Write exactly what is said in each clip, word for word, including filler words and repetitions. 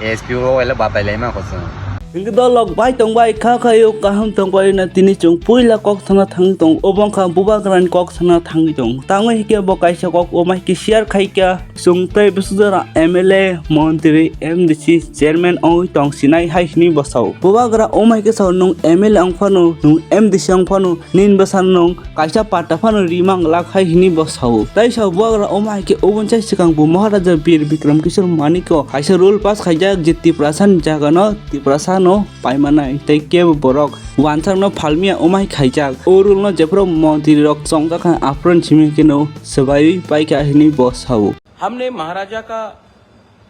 S P o ele batai laima ko chwng. Hingke dolok bai tong bai kha khayo kaham tong bai na tini chwng puila kok sana thang tong obo wngkha bubagrani kok sana thangwi tong tangwi hike bo kaisa kok omo hai ke share khai kha chwng tei bwswk jora M L A montri M D C chairman ongwi tong sinai hai hini bo sao bubagra omo hai ke sao nwng M L A ong phano nwng M D C ong phano nini bwsano nwng kaisa patta phano rimang lak hai hini bo sao. Tai sao bubagra omo hai khe oboni chai swkang bo Maharaja Bir Bikram Kishore Manikyo kaisa rule pass khaijak je Tiprasa ni jaga no Tiprasa no paimanai tei kebo borok wansang no phalmia omo hai khaijak. O rule no jephuru montri rok chongjak kha aphuru simi khe no swbaiwi paikha hini bo sao. हमने महाराजा का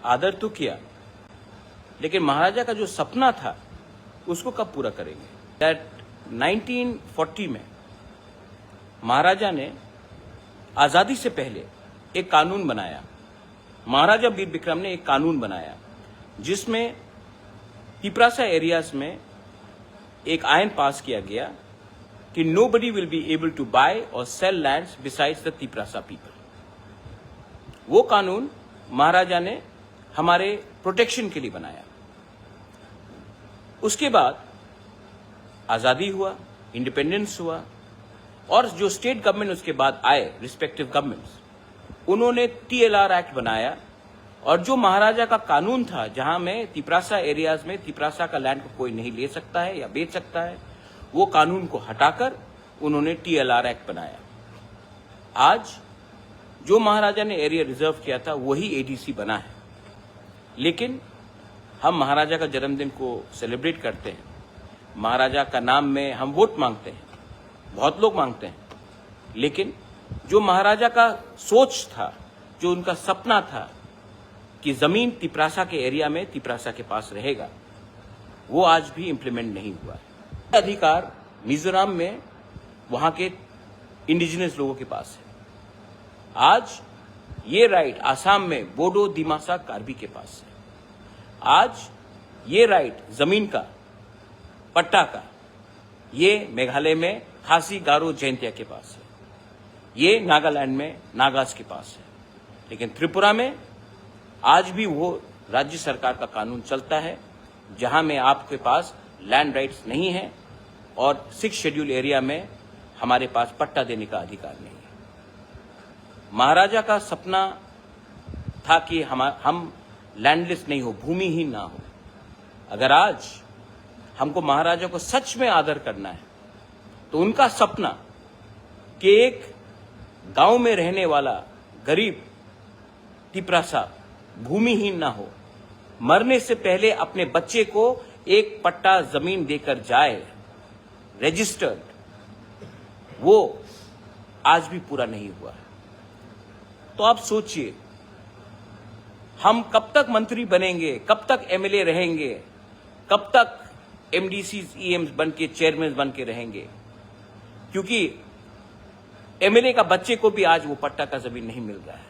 आदर तो किया, लेकिन महाराजा का जो सपना था, उसको कब पूरा करेंगे? That नाइनटीन फ़ोर्टी में महाराजा ने आज़ादी से पहले एक कानून बनाया, महाराजा वीर विक्रम ने एक कानून बनाया, जिसमें तिपरासा एरियाज में एक आयन पास किया गया कि nobody will be able to buy or sell lands besides the Tiprasa people। वो कानून महाराजा ने हमारे प्रोटेक्शन के लिए बनाया। उसके बाद आज़ादी हुआ, इंडिपेंडेंस हुआ, और जो स्टेट गवर्नमेंट उसके बाद आए, रिस्पेक्टिव गवर्नमेंट्स, उन्होंने टीएलआर एक्ट बनाया। और जो महाराजा का कानून था, जहां में तिपरासा एरियाज में तिपरासा का लैंड को कोई नहीं ले सकता है या बेच सकता है, वो कानून को हटाकर उन्होंने टीएलआर एक्ट बनाया। आज जो महाराजा ने एरिया रिजर्व किया था, वही एडीसी बना है। लेकिन हम महाराजा का जन्मदिन को सेलिब्रेट करते हैं, महाराजा का नाम में हम वोट मांगते हैं, बहुत लोग मांगते हैं, लेकिन जो महाराजा का सोच था, जो उनका सपना था कि जमीन तिपरासा के एरिया में तिपरासा के पास रहेगा, वो आज भी इम्प्लीमेंट नहीं हुआ है। अधिकार मिजोरम में वहाँ के इंडिजिनस लोगों के पास है। आज ये राइट आसाम में बोडो, दिमासा, कार्बी के पास है। आज ये राइट जमीन का, पट्टा का, ये मेघालय में खासी, गारो, जैंतिया के पास है। ये नागालैंड में नागास के पास है। लेकिन त्रिपुरा में आज भी वो राज्य सरकार का कानून चलता है, जहां में आपके पास लैंड राइट्स नहीं है और सिक्स शेड्यूल एरिया में हमारे पास पट्टा देने का अधिकार नहीं है। महाराजा का सपना था कि हम, हम लैंडलेस नहीं हो, भूमिहीन ना हो। अगर आज हमको महाराजा को सच में आदर करना है, तो उनका सपना कि एक गांव में रहने वाला गरीब तिपरासा भूमिहीन ना हो, मरने से पहले अपने बच्चे को एक पट्टा जमीन देकर जाए, रजिस्टर्ड, वो आज भी पूरा नहीं हुआ है। तो आप सोचिए, हम कब तक मंत्री बनेंगे, कब तक एमएलए रहेंगे, कब तक एमडीसी, ईएम बन के, चेयरमैन बन के रहेंगे? क्योंकि एमएलए का बच्चे को भी आज वो पट्टा का जमीन नहीं मिल रहा है।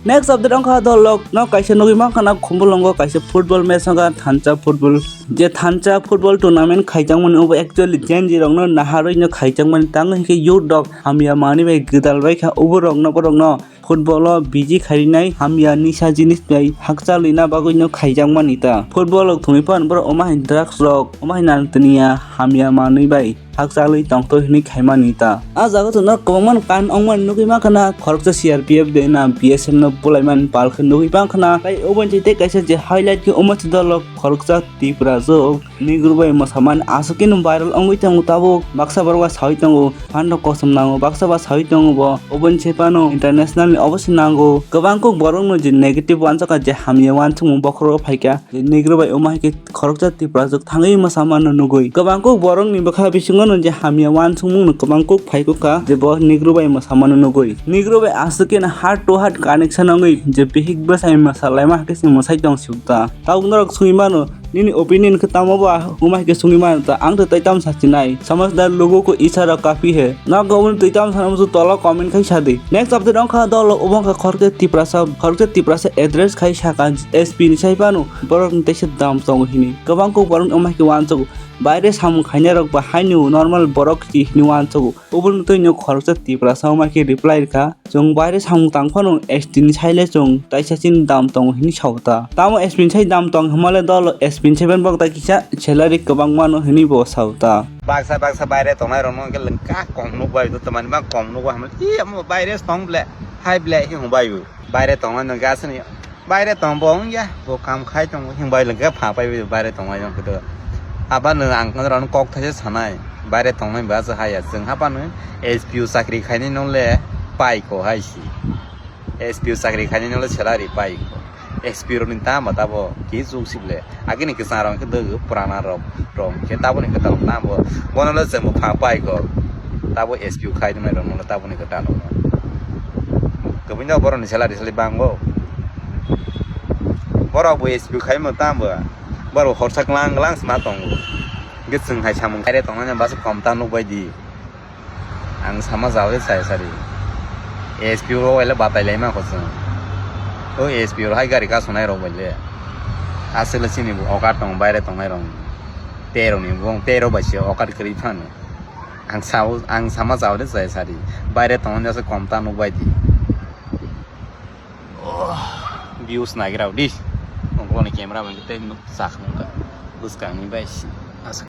Next update wngkha dolok no kaisa nugwi mankha na Khumulwngo kaisa football match wngkha thansa football, je thansa football tournament khaijakmani obo actually Gen Z rokno naharwi no khaijakmani, tamo hinkhe youth rok hamya manwi bai gwdal baikha, obo rokno borokno football o busy khairinai hamya nisa jinis bai hakchalwina bagwino khaijakmani ta. Football rok thwngwi phano borok omo hai drugs rok, omo hai nang tiniya hamya manwi bai hakchalwi tongthok hinwi khaimani ta. A jaga o chwngno kwbangma kain wngmani nugwi mankha na, khoroksa C R P F de na B S F no bulaimani pal khe nugwi mankha na. Tai oboni tei kaisa je highlight khe omo se dolok khoroksa Tiprajwk Negro bai mwsamani aswk khe no viral wngwi tongo tabuk. Baksa borok ba sawi tongo, phano kosom nango, baksa ba sawi tongo bo. Oboni se phano international ni obo se nango. Kwbang kuk borok no je negative wansukha, je hamya wansukmung bokhoro phaikha, je Negro bai omo hai khe khoroksa Tiprajwk thangwi mwsamano nugwi. Kwbang kuk borok ni bwkha bisingo no je hamya wansukmung no kwbang kuk phaikukha, je bo Negro bai mwsamano nugwi. Negro bai aswk khe no heart to heart connection wngwi je bihik bwsai mwsalaima hai khe se mwsai tong sibukta. Tabuk norok sui mano, Nini opinion khe tamo ba? Umai khe sungwi mano ta, ang to tei tam sachinai. Samajhdar logo ko ishara kafi hai. Nogo oboni tei tam sana musu tola comment khai sadi. Next update ongkha dol obongkha khoroksa Tiprasa, khoroksa Tiprasa address khai saka S P ni sai pano. Borok ni teisa dam tongo hini. Kwbang kok borok ni umai khe wansago. Baire samung khainai rok ba haino normal borok si hini wansago. Oboni twi no khoroksa Tiprasa umai khe reply rikha. Chwng baire samung tang phano S T ni saile chwng taisa chini dam tongo hini sao ta. Tamo S P ni sai dam tong hwnmale dol S P ni sai ben bok ta kisa salary kwbang mano hini bo sao ta. Baksa baksa baire tongnai rokno hwnkhe lengka kom nuk bai do, tamani ma kom nuk bai hamle, "Ee, amo baire tong ble, hai ble," hwnbai bo. Baire tongnai no gasni baire tong bo wngya, bo kam khai tongo, hwnbai lengka pha pai bo baire tongnai no khe do. Aba no ang rokno kok thaisa sanai, baire tongnai ba se haya, chwng hapano S P O chakri khainai no le pai ko hai si. S P O chakri khainai no le salary pai ko. S P O rokni tamo tabo ki chuk si ble. Agini kwchang rok khe dwgwi purana rok, rok khe taboni kwtal tamo. Bono le chwng bwphang pai ko. Tabo S P O khai nai rok no taboni kwtal no. Kwbui no borok ni salary sali bango. Borok bo S P O khai mo tamo. Borok horsa klang klang sma tongo. Hwnkhe chwng hai samung khaire tongnai basa kom ta nuk bai di. Ang sama jao de chai sari. S P O rok bai le batai lai ma kho chwng. O S P O rok hai gari kasonai rok bai le. Aswk le chini bo okat tong baire tongnai rok. Tei rok ni bong tei rok bai se okat kwrwi phano. Ang sao ang sama jao de chai sari. Baire tongnai aswk kom ta nuk bai di. Views nagira di. Ongkoni camera bai tei nuk sak nungkha. Bwskang ni bai si. Aswk